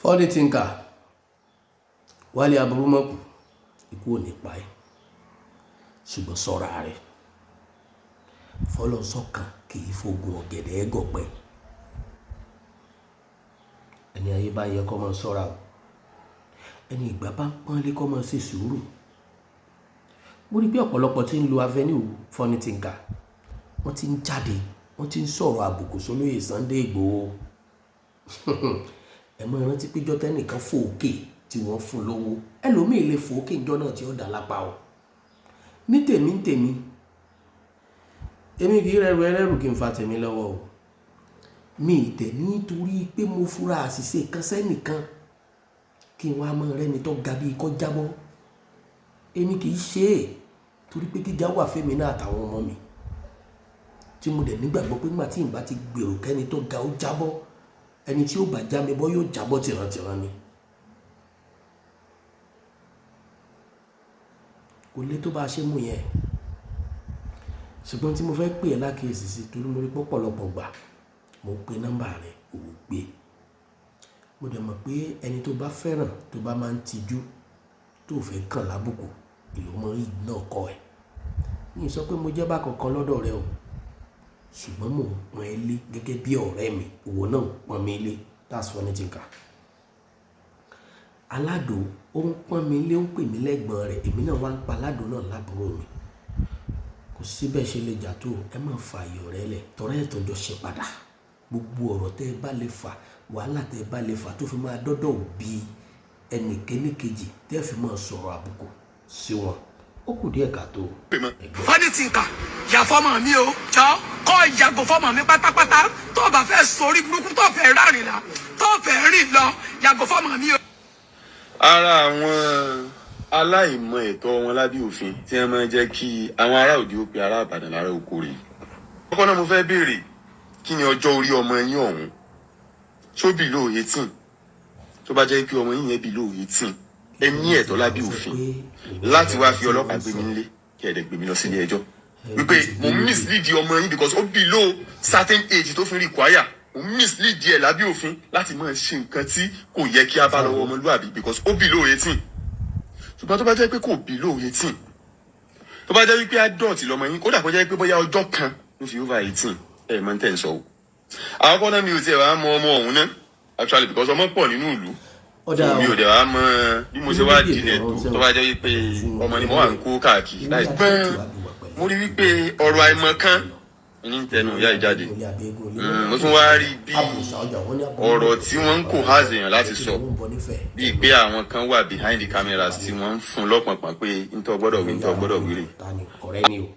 Funny Thinker, Wálé Aburúmọ̀kù, ikú ò ní pa ẹ́, ṣùgbọ́n ṣọ́ra rẹ̀. Fọlọ́sọ̀kan kì í fogun ọ̀gẹ̀dẹ̀ gọ̀pẹ́. Ẹni ayé bá yẹ kó máa ṣọ́ra o. Ẹni ìgbà bá ń pọ́nlé kó máa ṣe sùúrù. Mo rí pé ọ̀pọ̀lọpọ̀ tí ń lo avenue Funny Thinker, wọ́n ti ń jáde, wọ́n ti ń sọ̀rọ̀ àbùkù sólóyè Sunday Igboho. Ẹ mọ rántí pé jọ́ tẹ́nìkan fò òkè tí wọ́n fún lówó, ẹlòmíì lè fò òkè ńjọ́ náà tí ó dà lápá o. Ní tèmi ń tèmi, èmi kì í rẹrù ẹlẹ́rù kí n fa tèmi lọ́wọ́ o. Mi ì dẹ̀ nítorí pé mo fura àṣìṣe kan sẹ́nìkan kí n wá mọ rẹ́ni tó ga bíi kó jábọ́. Èmi kì í ṣe é torí pé gíga wà fẹ́mi náà àtàwọn ọmọ mi, tí mo dẹ̀ nígbàgbọ́ pé nígbà tí n bá ti gbèrò kẹ́ni tó ga ó jábọ́, ẹni tí ó bá já mi bọ́ yóò jábọ́ tìrantìran ni. Kò lè tó bá ṣe mú yẹn. Ṣùgbọ́n tí mo fẹ́ pè ẹ́ lákìyèsí sí, torí mo rí pé ọ̀pọ̀lọpọ̀ gbà mo pe nọ́mbà rẹ, ò gbé. Mo dẹ̀ mọ̀ pé ẹni tó bá fẹ́ràn, tó bá máa ń tijú, tó fẹ́ kàn lábùkù, ìlú mọ́ ignore call ẹ. Mi ò sọ pé mo jẹ́ bákan kan lọ́dọ̀ rẹ o, ṣùgbọ́n mò ń pọ́n ẹ lé gẹ́gẹ́ bí ọ̀rẹ́ mi, ìwọ náà ń pọ́n mi lé. That's Funny Thinker. Aládò ó ń pọ́n mi lé, ó ń pè mí lẹ́gbọ̀n rẹ̀, èmi náà wá ń pa aládò náà lábúrò mi. Kò sí bẹ́ẹ̀ ṣe lè jà tó, ẹ má fa ayọ̀ rẹ lẹ̀, tọrẹ ẹ̀ tó jọ ṣe padà. Gbogbo ọ̀rọ̀ tẹ́ ẹ bá lè fà, wàhálà tẹ́ ẹ bá lè fà tó fi máa dọ́dọ̀ òbí ẹnì kíní kejì tẹ́ ẹ fi máa sọ̀rọ̀ àbùkù sí wọn. Ó kù díẹ̀ káàtó. Funny Thinker, yà fọmọ mi o, jọ kọ́ ìyàgò fọmọ mi pátápátá. Tó o bá fẹ́ sórí burúkú, tó o fẹ́ rárìn la, tó o fẹ́ rìn lọ, yàgò fọmọ mi o. Ara àwọn aláìmọ̀ ẹ̀tọ́ wọn lábẹ́ òfin tí wọ́n máa ń jẹ́ kí àwọn ará òde ó pe ará Ìbàdàn lára oko rè. Kọ́kọ́ náà mo fẹ́ béèrè, kí ni ọjọ́ orí ọmọ yín ọ̀hún? Ṣó below 18? Tó bá jẹ́ pé ọmọ yín yẹn below 18, ẹ ní ẹ̀tọ́ lábẹ́ òfin láti wá fi ọlọ́pàá gbé mi nílé, kí ẹ dẹ̀ gbé mi lọ sílé ẹjọ́ wípé mo mislead ọmọ yín because ó below certain age tó fi require. Mo mislead ẹ̀ lábẹ́ òfin láti máa ṣe nǹkan tí kò yẹ kí a bá lọ́wọ́ ọmọlúwàbí because ó below 18. Ṣùgbọ́n tó bá jẹ́ pé kò below 18, tó bá jẹ́ wípé adult lọmọ yín, kódà kó jẹ́ pé bóyá ọjọ́ kan ló fi over 18, ẹ̀ mọ̀ ń tẹ̀ ń sọ o. Àkọ́kọ́ náà, mi ò tiẹ̀ wá mọ ọmọ ọ̀hún náà actually because ọmọ pọ̀ nínú ìlú. Ọ̀dà Mi ò dẹ̀ wá mọ bí mo ṣe wá dínẹ̀ tó, tó bá jẹ́ wípé ọmọ ni mo wà ń kó káàkiri láì gbọ́n. Mo rí wípé ọ̀rọ̀ àìmọ̀ kan ní tẹnu ìyá ìjáde. Mo tún wá rí bí ọ̀rọ̀ tí wọ́n ń kó háàzì èèyàn láti sọ, bíi pé àwọn kan wà behind the cameras tí wọ́n ń fún lọ́pọ̀npọ̀n pé ntọ́ gbọ́dọ̀ wí, ntọ́ gbọ́dọ̀ wí rè. Ta ni ọ̀rẹ́ ni o?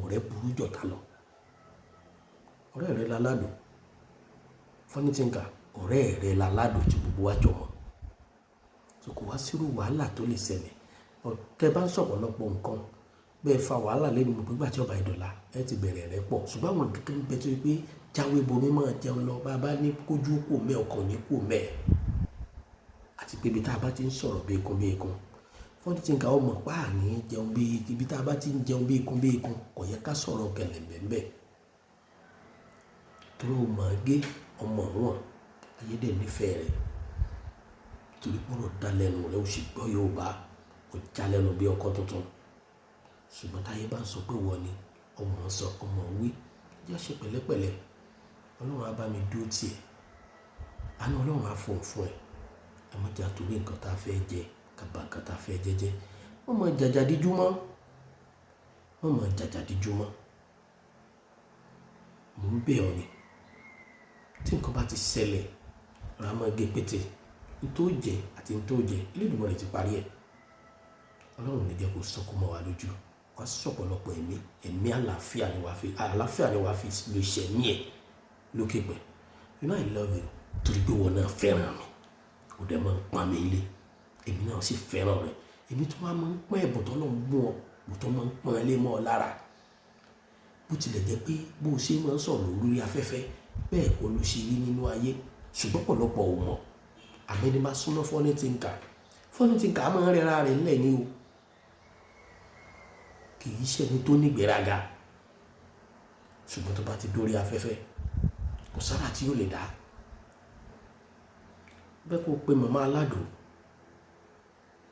Ọ̀rẹ́ burú jọ̀tá lọ. Ọ̀rẹ́ rẹ láládùn, Funny Thinker, ọ̀rẹ́ rẹ láládùn tí gbogbo wa jọ mọ̀. So kò wá sírú wàhálà tó lè ṣẹlẹ̀. Tẹ́ bá ń sọ̀pọ̀lọpọ̀ nǹkan bẹ́ẹ̀ fa wàhálà lẹ́nu mọ̀ pé gbà tí ọba ìdọ̀la ẹ ti bẹ̀rẹ̀ rẹ pọ̀. Ṣùgbọ́n àwọn nǹkan kan bẹ tó yẹ pé jáwé bomi máa jẹun lọ, bá a bá ní kójú kò mẹ́, ọkàn ní kò mẹ́. Àti pé ibi tá a bá ti ń sọ̀rọ̀ bí ikun bí ikun, Funny Thinker, ọmọ páàní jẹun bí ibi tá a bá ti ń jẹun bí ikun bí ikun, kò yẹ ká sọ̀rọ̀ kẹlẹ̀mbẹ̀ ńbẹ̀. Torí o mọ̀ gé ọmọ wọn, ayé dẹ̀ nífẹ̀ẹ́ rẹ̀. Torí pé ọ̀rọ̀ dá lẹ́nu rẹ̀, ó sì gbọ́ Yorùbá, ó já lẹ́nu bí ọkọ tuntun. Ṣùgbọ́n táyé bá ń sọ pé wọ́n ni ọmọ sọ, ọmọ wí, jẹ́ ṣe pẹ̀lẹ́pẹ̀lẹ́. Ọlọ́run á bá mi dúró tì ẹ́. Àánú Ọlọ́run á fọ̀n fún ẹ. Ẹ má jà torí nǹkan tá a fẹ́ jẹ, ká bà nǹkan tá a fẹ́ jẹ jẹ́. Wọ́n mọ jàjà díjú mọ́. Wọ́n mọ jàjà díjú mọ́. Mò ń bẹ̀ ọ́ ni. Tí nǹkan bá ti ṣẹlẹ̀, ra máa gé pété. N tó jẹ àti n tó jẹ, Elédùmarè ti parí ẹ̀. Ọlọ́run ò ní jẹ́ kó sọkún mọ́ wa lójú. Wá sọ̀pọ̀lọpọ̀ ẹ̀mí, ẹ̀mí àlàáfíà ni wàá fi, àlàáfíà ni wàá fi lo ìṣẹ̀mí ẹ̀ lókè pẹ̀. You know I love you torí pé ìwọ náà fẹ́ràn mi. Ó dẹ̀ máa ń pọ́n mi lé. Èmi náà sì fẹ́ràn rẹ. Èmi tó wá máa ń pọ́n ẹ̀bùn tó Ọlọ́run bùn ọ, mo tó máa ń pọ́n lé mọ́ ọ lára. Bó tilẹ̀ jẹ́ pé bó ṣe máa ń sọ̀rọ̀ lórí afẹ́fẹ́, bẹ́ẹ̀ kọ́ ló ṣe rí nínú ayé. Ṣùgbọ́n ọ̀pọ̀lọpọ̀ ò mọ̀. Àmọ́ ẹni bá súnmọ́ Funny Thinker, Funny Thinker máa ń rẹra rẹ̀ ńlẹ̀ ní o. Kì í ṣe ẹni tó ní ìgbéraga. Ṣùgbọ́n tó bá ti dórí afẹ́fẹ́, kò sára tí yóò lè dá. Bẹ́ẹ̀ kó pe màmá Aládò,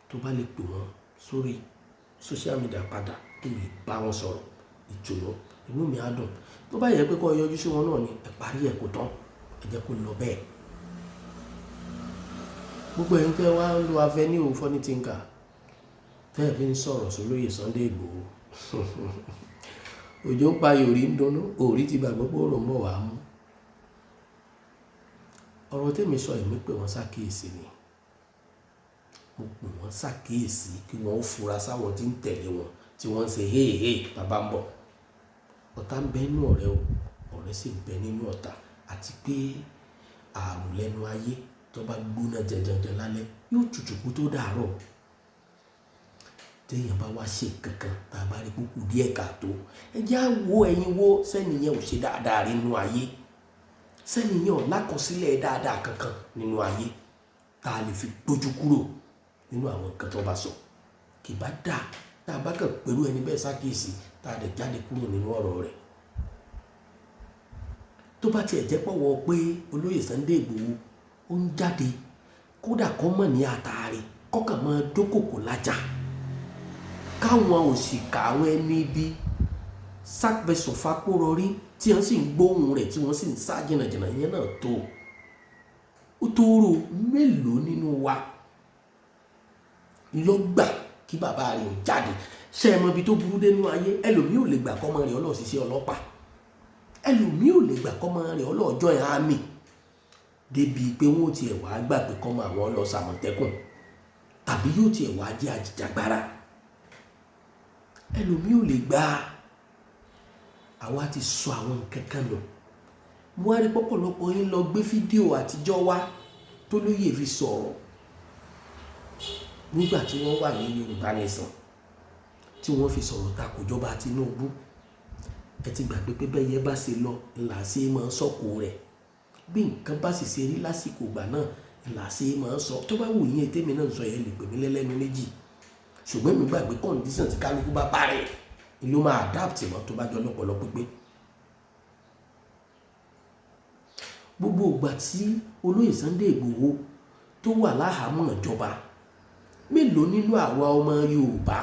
tó bá lè pè wọ́n sórí social media padà, tó lè bá wọn sọ̀rọ̀ ìtùnú, inú mi á dùn. Tó bá yẹ pé kó yọjú sí wọn náà ni, ẹ parí ẹ̀ kó tán, ẹ jẹ́ kó lọ bẹ́ẹ̀. Gbogbo ẹ̀yin tẹ́ wá ń lo avenue Funny Thinker tẹ́ ẹ fi ń sọ̀rọ̀ sólóyè Sunday Igboho, òjò ń pa yòrí ń dunnú, òrí ti gbàgbọ́ pé òrò ń bọ̀ wá mú. Ọ̀rọ̀ tèmi sọ, èmi pè wọ́n ṣàkíyèsí ni. Mo pè wọ́n ṣàkíyèsí kí wọ́n fura sáwọn tí ń tẹ̀lé wọn, tí wọ́n ń ṣe héhé bàbá ń bọ̀. Ọ̀tá ń bẹ nínú ọ̀rẹ́ o, ọ̀rẹ́ sì ń bẹ nínú ọ̀tá. Àti pé àrùn lẹ́nu ayé tó bá gbóná jẹjẹrẹ lálẹ́ yóò tutù kó tó dàárọ̀. Téèyàn bá wá ṣe kankan tá a bá rí kúkú díẹ̀ káàtó, ẹ jẹ́ á wo ẹ̀yin wo sẹ́ni yẹn ò ṣe dáadáa rí nínú ayé, sẹ́ni yẹn ò lákọsílẹ̀ dáadáa kankan nínú ayé tá a lè fi gbójú kúrò nínú àwọn nǹkan tó bá sọ. Kì bá dà tá a bá kàn pẹ̀lú ẹni bẹ́ẹ̀ ṣàkíyèsí, tá a lè jáde kúrò nínú ọ̀rọ̀ rẹ̀. Tó bá tiẹ̀ jẹ́ pọ̀wọ́ pé olóyè Sunday Igboho ó ń jáde, kódà kọ́ mọ̀ ní àtàrí kọ́kàn máa dókòkò lájà, káwọn òṣìkà, àwọn ẹni ibi sápẹ́sọ̀fapórọrí tí wọ́n sì ń gbóhùn rẹ̀, tí wọ́n sì ń sá jìnnàjìnnà, ìyẹn náà tó ó tóóró. Mélòó nínú wa ló gbà kí bàbá rẹ̀ ò jáde? Ṣé ẹ mọ ibi tó burú dénú ayé? Ẹlòmíì ò lè gbà kọ́mọ rẹ̀ ọlọ́ọ̀ ṣiṣẹ́ ọlọ́pàá, ẹlòmíì ò lè gbà kọ́mọ rẹ̀ ọlọ́ọ̀jọ́ ẹ̀ àmì, débi pé wọ́n ò tiẹ̀ wá gbà pé kọ́mọ àwọn lọ sàmọ̀tẹ́kùn tàbí yóò tiẹ̀ wá jẹ́ àjìjàgbara. Ẹlòmíì ò lè gbà. Àwa ti sọ àwọn nǹkan kan nù. Mo wá rí pọ́pọ̀lọpọ̀ yín lọ gbé fídíò àtijọ́ wá tó lóye fi sọ̀rọ̀ nígbà tí wọ́n wà ní Yorùbá Nation, tí wọ́n fi sọ̀rọ̀ takò ìjọba Tinubu. Ẹ ti gbàgbé pé bẹ́ẹ̀ yẹn bá ṣe lọ ńlá ṣe máa ń sọ̀kò rẹ̀, bí nǹkan bá sì ṣe rí lásìkò ìgbà náà ńlá ṣe máa ń sọ. Tó bá wù yín, ètè mi náà ń sọ yẹn lè pè mí lẹ́lẹ́nu méjì, ṣùgbọ́n èmi gbàgbé condition tí kálukú bá bá rẹ̀ ló máa adapt mọ́ tó bá jọ lọ́pọlọ pípé. Gbogbo ìgbà tí olóyè Sunday Igboho tó wà láhàámọ́ ìjọba, mélòó nínú àwa ọmọ Yorùbá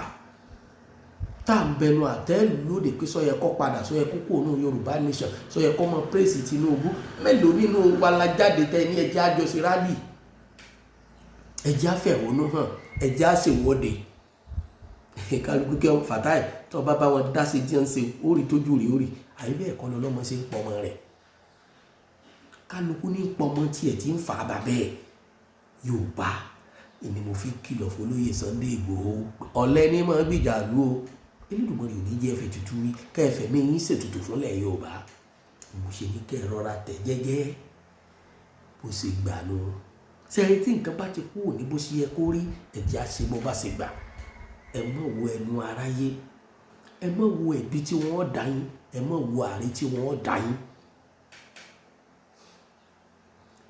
tá à ń bẹnu àtẹ́lù lóde pé sọ yẹ kó padà, sọ yẹ kó kúrò nínú Yorùbá Nation, sọ yẹ kó mọ praise Tinubu, mélòó nínú wa la jáde tẹ ní ẹjẹ́ àjọṣe rally, ẹjẹ́ àfẹ̀hónú hàn, ẹjẹ́ àṣèwọ́de? Kálukú kí wọn Fatai tó bá bá wọn dá sí tí wọn ń ṣe ó rí tójú rí ó rí. Àyè bẹ́ẹ̀ kọ́ lọ́lọ́mọ ṣe ń pọmọ rẹ̀, kálukú ní pọmọ tiẹ̀ tí ń fà á bàbẹ́ ẹ̀. Yorùbá ni mo fi kìlọ̀ fún olóyè Sunday Igboho, ọ̀lẹ ní máa gbìjà lú o. Elédùmarè ò ní jẹ́ ẹ̀fẹ̀ tutù rí kẹfẹ́ mi yín ṣètùtù fúnlẹ̀ Yorùbá. Mo ṣe ní kẹ́ ẹ rọra tẹ̀ jẹ́jẹ́ bó ṣe gbà nù. Sẹ́yìn tí nǹkan bá ti kú òní bó ṣe yẹ kó rí, ẹ̀jẹ̀ á ṣe bó bá ṣe gbà. Ẹ má wo ẹnu aráyé, ẹ má wo ẹ̀bi tí wọ́n dá yín, ẹ má wo àárẹ̀ tí wọ́n dá yín.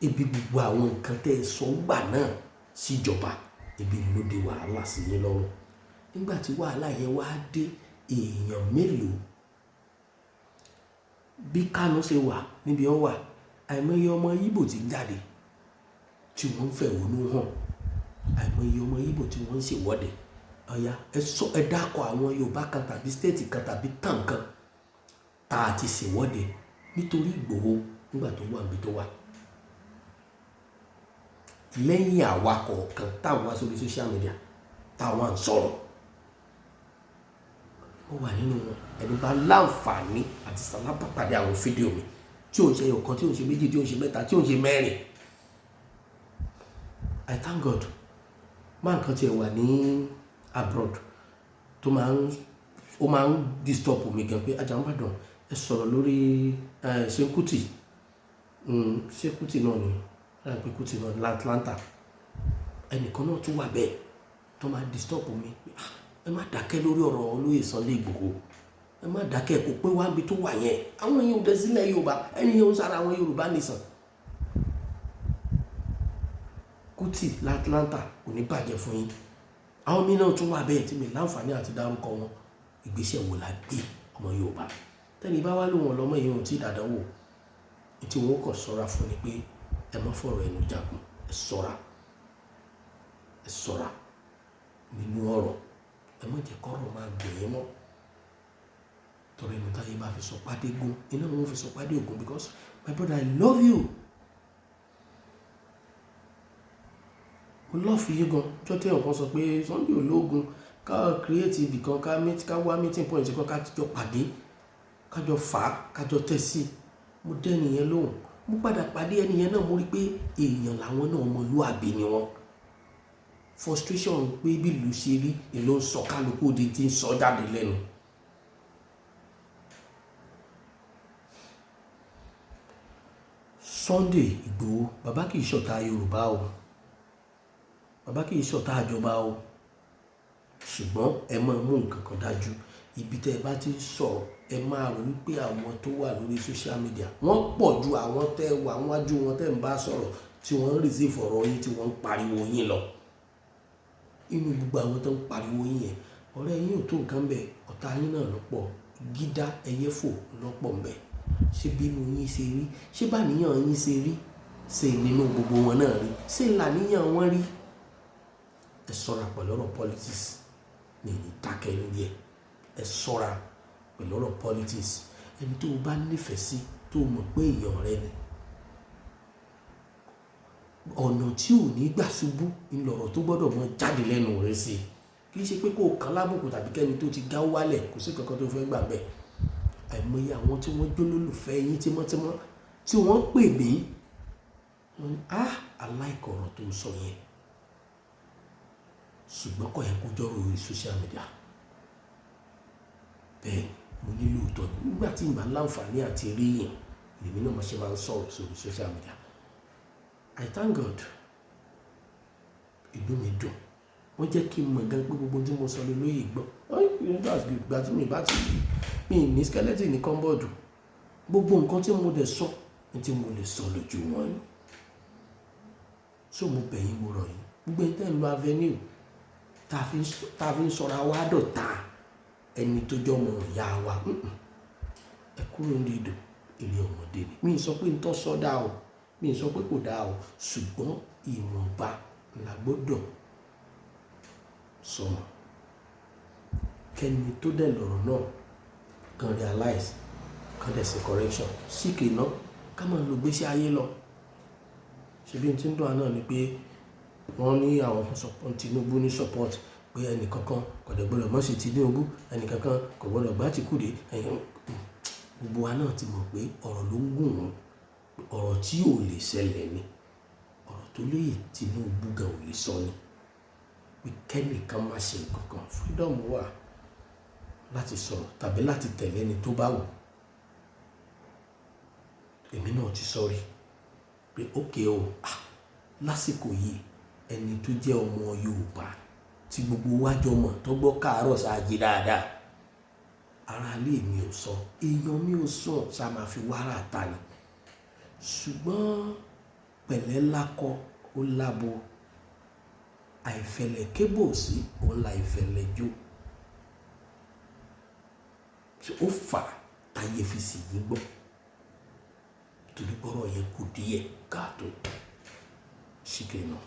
Ibi gbogbo àwọn nǹkan tẹ́ ẹ sọ gbà náà síjọba, ibi ló dé wàhálà sí yín lọ́rùn. Nígbà tí wàhálà yẹn wá dé, èèyàn mélòó bí Kánú ṣe wà níbi ó wà, àìmọye ọmọ Ìgbò tí ń jáde tí wọ́n ń fẹ̀hónú hàn, àìmọye ọmọ Ìgbò tí wọ́n ń ṣèwọ́de. Ọ̀yá, ẹ sọ, ẹ dákọ̀ àwọn Yorùbá kan tàbí state kan tàbí tàn kan tá a ti ṣèwọ́de nítorí Ìgbòho nígbà tó wà níbi tó wà, lẹ́yìn àwa kọ̀ọ̀kan táwọn wá sórí social media táwọn à ń sọ̀rọ̀. Ó wà nínú wọn. Ẹni bá láǹfààní àti sálábàpàdé àwọn fídíò mi tí ò ń ṣe ọ̀kan, tí ò ń ṣe méjì, tí ò ń ṣe mẹ́ta, tí ò ń ṣe mẹ́rin. I thank God, máa nǹkan tiẹ̀ wà ní abroad tó máa ń ó máa ń disturb mi gan pé Ajagunbàdàn, ẹ sọ̀rọ̀ lórí ṣé Kútì, ṣé Kútì náà ni láì pé Kútì náà ní Atlanta. Ẹnìkan náà tún wà bẹ́ẹ̀ tó máa disturb mi: ẹ má dákẹ́ lórí ọ̀rọ̀ olóyè Sunday Igboho, ẹ má dákẹ́, kó pé wá ibi tó wà yẹn. Àwọn èèyàn ò dẹ sílẹ̀ Yorùbá, ẹni yẹn ń sára àwọn Yorùbá nìsàn. Kútì l'Atlanta, kò ní bàjẹ́ fún yín. Àwọn míì náà tún wà bẹ́ẹ̀ tí mi láǹfààní àti dárúkọ wọn. Ìgbésẹ̀ wo la gbé, ọmọ Yorùbá? Tẹ́ni bá wá lóhùn ọlọ́mọ yìí, ohun tí ìdàdánwò tí wọ́n kọ̀ sọ́ra fún ni pé ẹ má fọ̀rọ̀ ẹnu jagun. Ẹ ṣọ́ra, ẹ ṣọ́ra nínú ọ̀rọ̀. Ẹ má jẹ́ kọ́rọ̀ máa gbẹ̀yìn mọ́, torí inú táyé bá fi sọ pàdé gun iná wọn fi sọ pàdé ògùn. Because my brother, I love you, mo love yín gan. Jọ́ tí ọ̀kan sọ pé Sunday ológun, ká create ibì kan, ká meet, ká wá meeting point kan, ká jọ pàdé, ká jọ fà á, ká jọ tẹ̀ sí i, mo dẹ́ nìyẹn lóhùn. Mo padà pàdé ẹnìyẹn náà, mo rí pé èèyàn làwọn náà, ọmọlúàbí ni wọn. Frustration pé bí ìlú ṣe rí ló ń sọ kálukú di ti ń sọ jáde lẹ́nu. Sunday Igboho, bàbá kì í ṣọ̀tá Yorùbá o, bàbá kì í ṣọ̀tá àjọba o, ṣùgbọ́n ẹ máa mú nǹkan kan dájú. Ibi tẹ́ ẹ bá ti ń sọ̀rọ̀, ẹ máa rò wípé àwọn tó wà lórí social media wọ́n pọ̀ ju àwọn tẹ́ ẹ wà wájú wọn tẹ́ ń bá sọ̀rọ̀, tí wọ́n ń receive ọ̀rọ̀ yín, tí wọ́n ń pariwo yín lọ. Inú gbogbo àwọn tó ń pariwo yín yẹn, ọ̀rẹ́ yín ò tó nǹkan bẹ́ẹ̀, ọ̀tá yín náà lọ́pọ̀, gídá ẹyẹ fò lọ́pọ̀ ń bẹ. Ṣé bínú yín ṣe rí, ṣé báníyàn yín ṣe rí, ṣe nínú gbogbo wọn náà rí, ṣé làníyàn wọn rí? Ẹ ṣọ́ra pẹ̀lú ọ̀rọ̀ politics ní ìní dákẹ́ lórí ẹ̀. Ẹ ṣọ́ra pẹ̀lú ọ̀rọ̀ politics. Ẹni tó o bá nífẹ̀ẹ́ sí, tó o mọ̀ pé èèyàn rẹ ni, ọ̀nà tí ò ní gbà ṣubú ńlọrọ̀ tó gbọ́dọ̀ mọ jáde lẹ́nu rẹ sí. Kì í ṣe pé kó o kàn lábùkù tàbí kẹ́ni tó ti gá wálẹ̀, kò sí kankan tó fẹ́ gbà bẹ́ẹ̀. Àìmọye àwọn tí wọ́n jólólùfẹ́ yín tímọ́tímọ́ tí wọ́n pè mí, wọ́n ní aláìkọ̀rọ̀ tó ń sọ yẹn, ṣùgbọ́n kò yẹ kó jọ́rọ̀ orí social media. Bẹ́ẹ̀ mo ní lóòótọ́ nígbà tí ìgbà láǹfààní àti rí yàn, lèmi náà ṣe máa ń sọ̀rọ̀ sórí social media. I thank God, inú mi dùn, wọ́n jẹ́ kí n mọ̀ gan pé gbogbo tí mo sọ lé lóye gbọ́. Ìgbà tí mi bá ti mi ní skeleton ní kọ́ńbọ̀dù, gbogbo nǹkan tí mo dẹ̀ sọ ní tí mo lè sọ lójú wọn ni. So mo bẹ̀ yín, mo rọ̀ yín, gbogbo ẹni tẹ́ ń lo avenue tá a fi ń sọra wá dọ̀tá ẹni tó jọ mọ̀ ìyá wa, ẹ kúrò ní ìdò èrè ọmọdé ni. Mi sọ pé ntọ́ sọ dá o, mi sọ pé kò dáa o, ṣùgbọ́n ìwọ̀nba la gbọ́dọ̀ sọmọ. Kẹ́ni tó dẹ̀ lọ̀rọ̀ náà kan realize, kan dẹ̀ ṣe correction síkè náà, ká máa lo gbèsè ayé lọ. Ṣebí n tí ń dùn àná ni pé wọ́n ní àwọn fún Tinubu ní support, pé ẹnìkankan kò dẹ̀ gbọ́dọ̀ mọ̀ sí Tinubu, ẹnìkankan kò gbọ́dọ̀ gbá Àtíkù dé. Gbogbo wa náà ti mọ̀ pé ọ̀rọ̀ ló ń gùn wọ́n, ọ̀rọ̀ tí ò lè ṣẹlẹ̀ ni, ọ̀rọ̀ tó lóye Tinubu gan ò lè sọ ni, pé kẹ́nìkan má ṣe nǹkan kan. Freedom wà láti sọ̀rọ̀ tàbí láti tẹ̀lé ẹni tó bá wù. Èmi náà ti sọ rí pé ókè o, lásìkò yìí ẹni tó jẹ́ ọmọ Yorùbá tí gbogbo wa jọ mọ̀ tó gbọ́ káàárọ̀ ṣáájì dáadáa, ara ilé mi ò sọ, èèyàn mi ò sọ, ṣá máa fi wàrà ta ni. Ṣùgbọ́n pẹ̀lẹ́ lákọ ó lábo, àìfẹ̀lẹ̀ kébò sí òun la ìfẹ̀lẹ̀ jó. Ó fà táyé fi sì yín gbọ́, torí gbọ́rọ̀ yẹn kù díẹ̀ káàtó. Ṣìkè náà.